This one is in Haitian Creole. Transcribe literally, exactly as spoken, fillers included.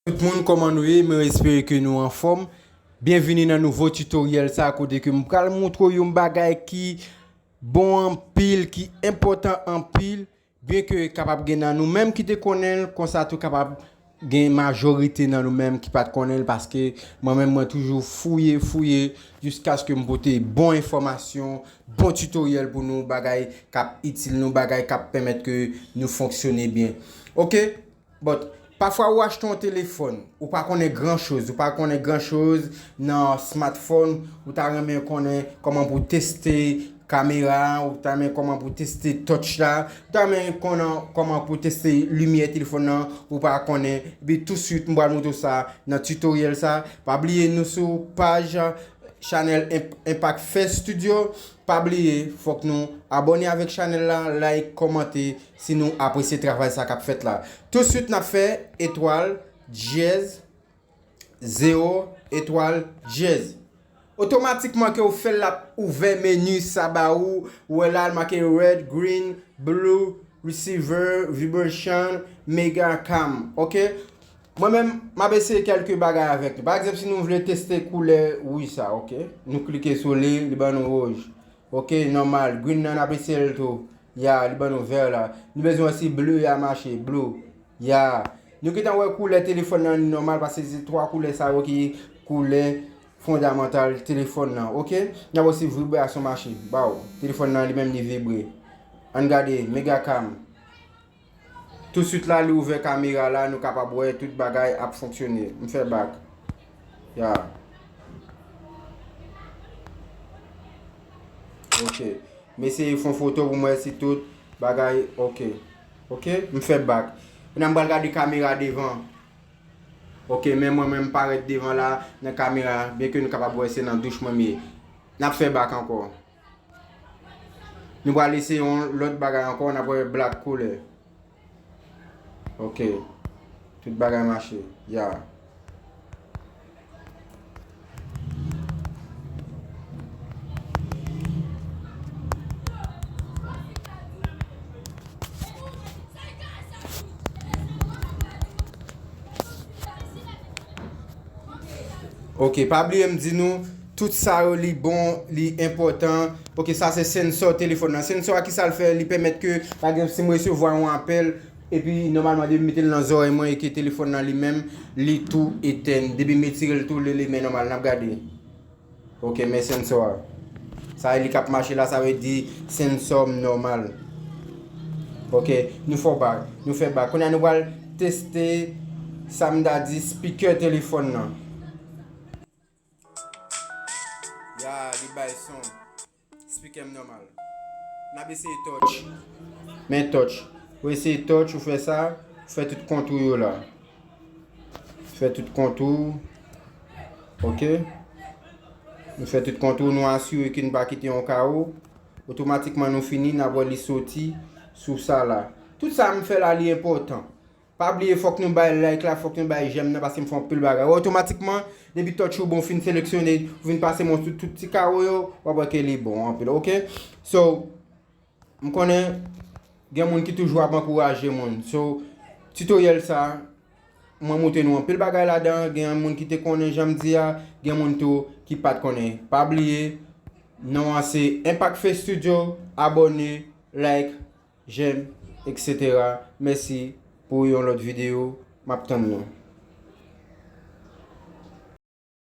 Tout moun, kòman nou ye? Mwen espere ke nou anfòm. Byenvini nan nouvo tutoriel sa, kote ke m pral montre w yon bagay ki bon anpil, ki enpòtan anpil, byen ke kapab gen nan nou menm ki te konnen l, konsa tou kapab gen majorite nan nou menm ki pa t konnen l, paske mwen menm mwen toujou fouye, fouye, jiskaske m pote bon enfòmasyon, bon tutoriel pou nou, bagay k ap itil nou, bagay k ap pèmèt ke nou fonksyone byen. Oke? But, pafwa ou achte yon telefòn, ou pa konnen gran choz, ou pa konnen gran choz nan smartphone, ou ta renmen konnen kòman pou teste kamera, ou ta renmen kòman pou teste touch la, ou ta renmen konnen kòman pou teste limyè telefòn nan, ou pa konnen. Epi touswit, m pral montre w sa nan tutoriel sa. Pa bliye nou sou paj chanèl Imp-, Impact Fest Studio. Pa bliye, fòk nou abòne avèk chanèl la, like, kòmante, si nou apresye travay sa k ap fèt la. Touswit, n ap fè etwal, dyèz, zewo, etwal, dyèz. Otomatikman ke w fè l, l ap ouvè meni sa ba ou, ou wè la, l make red, green, blue, receiver, vibration, mega cam, oke? Mwen menm, m ap eseye kèlke bagay avèk li. Pa egzanp, si nou vle teste koulè wouj sa, oke? Nou klike sou li, li ban nou wouj. Oke, nòmal. Green nan, n ap eseye l tou. Ya, li ban nou vè la. Nou bezwen wè si bleu a mache. Blue. Ya. Nou gentan wè koulè telefòn nan li nòmal, paske se twa koulè sa yo ki koulè fondamantal telefòn nan, oke? N ap wè si vibrasyon mache. Baw, telefòn nan li menm li vibre. Ann gade, mega cam. Touswit la, li ouvè kamera la, nou kapab wè tout bagay ap fonksyone. M fè back. Ya. Oke. M eseye fè yon foto pou m wè si tout bagay oke. Oke? M fè back. Kounye a m pral gade kamera devan. Oke, men mwen menm m parèt devan la nan kamera, byen ke nou kapab wè se nan douch mwen m ye. N ap fè back ankò. Nou pral eseye yon lòt bagay ankò, n ap wè black koulè. Oke. Tout bagay mache. Ya. Oke, pa bliye m di nou, tout sa yo li bon, li enpòtan. Oke, sa se sensò telefòn nan. Sensò a, kisa l fè? Li pèmèt ke, pa egzanp, si m resevwa yon apèl, epi nòmalman depi m mete l nan zòrèy mwen e ke telefòn nan li menm, li tou etèn. Depi m etire l tou, li limen nòmal. N ap gade. Oke, men sensò a. Sa e li k ap mache la, sa vle di sensò m nòmal. Oke, nou fè back, nou fè back. Kounye a nou pral teste sa m ta di speaker telefòn nan. Ya, li bay son. Speaker m nòmal. N ap eseye touch. Men touch. Ou eseye touch, ou fè sa, ou fè tout kontou yo la. Fè tout kontou. Oke. Nou fè tout kontou, nou asire ke n pa kite yon kawo. Otomatikman nou fini, n ap wè li soti sou sa la. Tout sa m fè la, li enpòtan. Pa bliye, fòk nou bay like la, fòk nou bay j'aime nan, paske m fè anpil bagay. Otomatikman, depi touch ou bon, fin seleksyone, ou vin pase men w sou tout ti kawo yo, w ap wè ke li bon anpil, oke? So, m konnen gen moun ki toujou ap ankouraje moun. So, tutoriel sa, mwen montre nou anpil bagay ladan, gen moun ki te konnen jan m di a, gen moun tou ki pa t konnen. Pa bliye, non an se Impact Face Studio, abòne, like, j'aime, et cetera. Mèsi pou yon lòt videyo, m ap tann nou.